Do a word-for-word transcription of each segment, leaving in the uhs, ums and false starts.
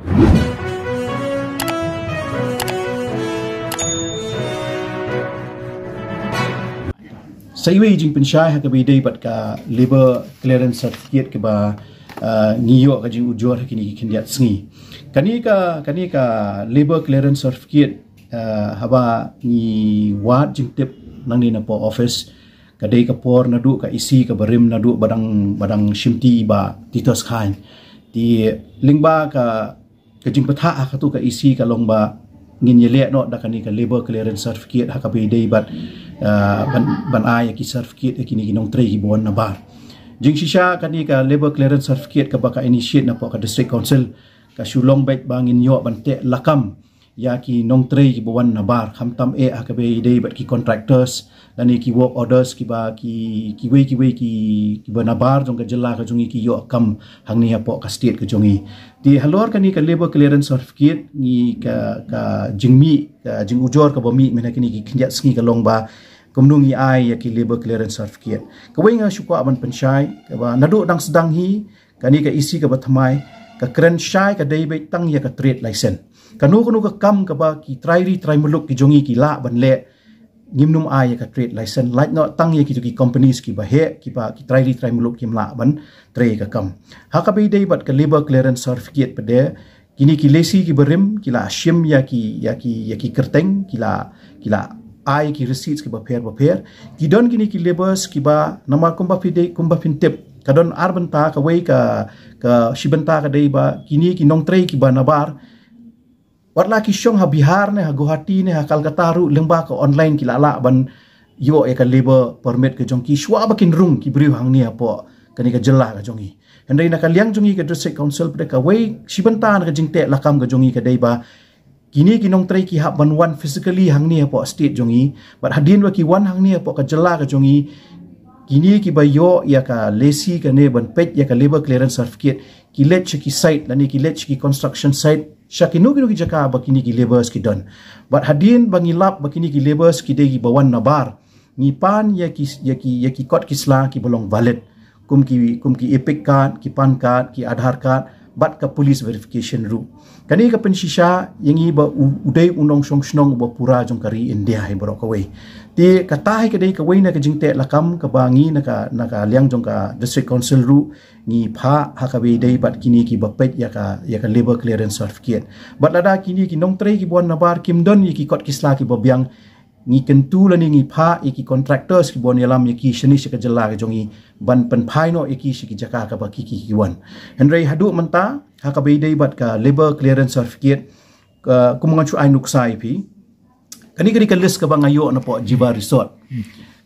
Sa iwei jingpynshai ha kaba ïadei bad ka labour clearance certificate kaba, ah, ngi ïoh ka jingujor ha kine ki khyndiat sngi. Kane ka, kane ka labour clearance certificate, ah, haba ngi wad jingtip nangne napoh office, ka dei ka por naduh ka E C kaba rim naduh ba dang, ba dang shimti i Bah Titus Chyne. Te lyngba ka ka jingpynthah ha katu ka E C ka long ba ngin ïaleh noh da kane ka labour clearance certificate ha kaba ïadei bad, ah, ban, ban ai ïa ki certificate ïa kine ki nongtrei kiba wan nabar. Jingshisha kane ka labour clearance certificate kaba ka initiate napoh ka District Council ka shu long beit ba ngin ïoh ban teh lakam ïa ki nongtrei kiba wan nabar, khamtam eh ha kaba ïadei bad ki contractors lane ki work orders kiba ki, kiwei kiwei ki, kiba nabar jong ka jylla ka jong ngi ki ïoh kam hangne hapoh ka state ka jong ngi. Te halor kane ka labour clearance certificate ngi ka, ka jingmih, ka jingujor kaba mih mynta kine ki khyndiat sngi ka long ba kumno ngi ai ïa ki labour clearance certificate. Kawei nga shu kwah ban pynshai kaba naduh dang sdang hi kane ka E C kaba thymmai, ka kren shai ka dei beit tang ïa ka trade license. Kano kano ka kam kaba ki trai ri trai muluk ki jong ngi ki lah ban leh, ngim nym ai ïa ka trade license, lait noh tang ïa kitu ki companies kiba heh, kiba ki trai ri trai muluk kim lah ban trei ka kam. Ha kaba ïadei bad ka labour clearance certificate pat de, kine ki lesi kiba rim ki la shim ïa ki, ïa ki, ïa ki kyrteng, ki la, ki la ai ki receipts kiba pher ba pher. Ki don kine ki labourers kiba namar kumba phi dei, kumba phin tip, ka don ar bynta, kawei ka, ka shi bynta ka dei ba kine ki nongtrei kiba nabar, wat la ki shong ha Bihar ne ha Guwahati ne ha Calcutta ruh, lyngba ka online ki la lah ban ïoh ïa ka labour permit ka jong ki shuwa ba kin rung ki briew hangne hapoh kane ka jylla ka jong ngi. Hynrei na ka liang jong ngi ka District Council pat de, kawei shi bynta na ka jingteh lakam ka jong ngi ka dei ba kine ki nongtrei ki hap ban wan physically hangne hapoh state jong ngi, bad hadien ba ki wan hangne hapoh ka jylla ka jong ngi, kine kiba ïoh ïa ka lesi kane ban peit ïa ka labour clearance certificate, ki leit sha ki site lane ki leit sha ki construction site, sha kino kino ki jaka ba kine ki labourers ki don. Bad hadien ba ngi lap ba kine ki labourers ki dei kiba wan nabar, ngi pan ïa ki, ïa ki, ïa ki kot ki sla kiba long valid, kum ki, kum ki EPIC card, ki PAN card, ki Aadhaar card, bad ka police verification ruh. Kane ka pynshisha ïa ngi ba u, u dei u nongshong shnong uba pura jong ka ri India hi baroh kawei. Te kata hi ka dei kawei na ka jingteh lakam kaba ngi na ka, na ka liang jong ka District Council ruh ngi phah ha kaba ïadei bad kine kiba peit ïa ka, ïa ka labour clearance certificate. Bad lada kine ki nongtrei kiba wan nabar kim don ïa ki kot ki sla kiba biang, ngi kyntu lane ngi phah ïa ki contractors kiba wan ïalam ïa ki shane sha ka jylla ka jong ngi ban pynphai noh ïa ki sha ki jaka kaba ki, ki, ki wan. Hynrei haduh mynta ha kaba ïadei bad ka labour clearance certificate, ka, kum ngan shu ai nuksa ïa phi. Kane ka dei ka list kaba nga ïoh napoh Jiva Resort,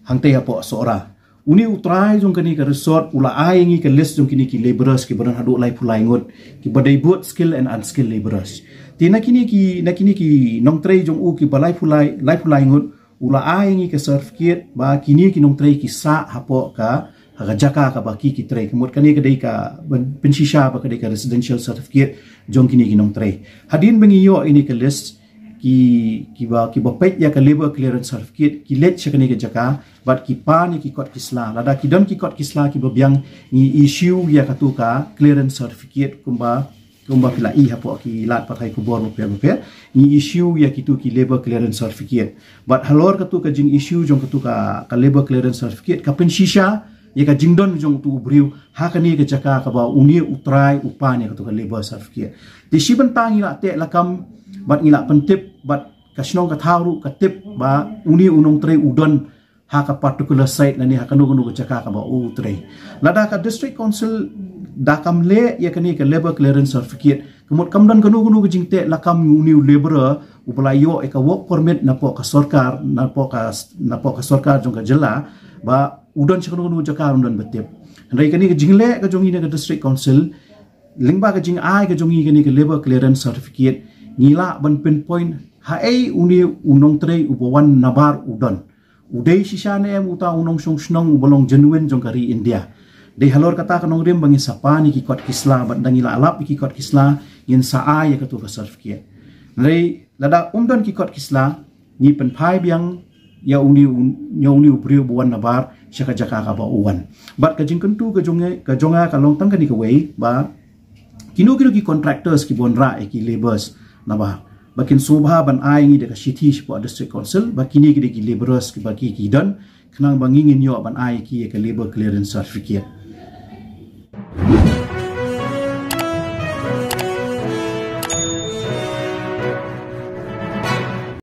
hangtei hapoh Sohra. Une u trai jong kane ka resort u la ai ïa ngi ka list jong kine ki labourers kiba don haduh laiphew lai ngut, kiba dei both skilled and unskilled labourers. Te na kine ki, na kine ki nongtrei jong u kiba laiphew lai, laiphew lai ngut, u la ai ïa ngi ka certificate ba kine ki nongtrei ki sah hapoh ka, ha ka jaka kaba ki, ki trei. Ka mut kane ka dei ka pyn-, pynshisha ba ka dei ka residential certificate jong kine ki nongtrei. Hadien ba ngi ïoh ïa kane ka list, ki, kiba, kiba peit ïa ka labour clearance certificate ki leit sha kane ka jaka bad ki pan ïa ki kot ki sla. Lada ki don ki kot ki sla kiba biang, ngi issue ïa katu ka clearance certificate kumba, kumba phi la ïohi hapoh ki lad pathai khubor bapher bapher, ngi issue ïa kitu ki labour clearance certificate. Bad halor katu ka jing issue jong katu ka, ka labour clearance certificate ka pynshisha ïa ka jingdon jong utu u briew ha kane ka jaka kaba une u trai u pan ïa katu ka labour certificate. Te shi bynta ngi la teh lakam bad ngi la pyntip bad ka shnong ka thaw ruh ka tip ba une u nongtrei u don ha ka particular site lane ha kano kano ka jaka kaba u trei. Lada ka District Council da kam leh ïa kane ka labour clearance certificate, ka mut kam don kano kano ka jingteh lakam ïa une u labourer uba la ïoh ïa ka work permit napoh ka sorkar, napoh ka, napoh ka sorkar jong ka jylla, ba u don sha kano kano ka jaka ruh ym don ba tip. Hynrei kane ka jingleh ka jong ngi na ka District Council lyngba ka jingai ka jong ngi kane ka labour clearance certificate, ngi lah ban pinpoint haei une u nongtrei uba wan nabar u don. U dei shisha ne em uta u nongshong shnong uba long genuine jong ka ri India. Dei halor kata ka nongrim ba ngin sa pan ïa ki kot ki sla, bad da ngi la lap ïa ki kot ki sla ngin sa ai ïa katu ka certificate. Hynrei lada ym don ki kot ki sla, ngi pynphai biang ïa une u, ïa une u briew ba wan nabar sha ka jaka kaba u wan. Bad ka jingkyntu ka jong nga, ka jong nga ka long tang kane kawei ba Kino kino ki contractors ki ban rah ïa ki labourers naba ba kin sngewbha ban ai ngi da ka shithi shapoh District Council ba kine ki dei ki labourers kiba ki ki don, khnang ba ngi ngin ïoh ban ai ïa ki ïa ka labour clearance certificate.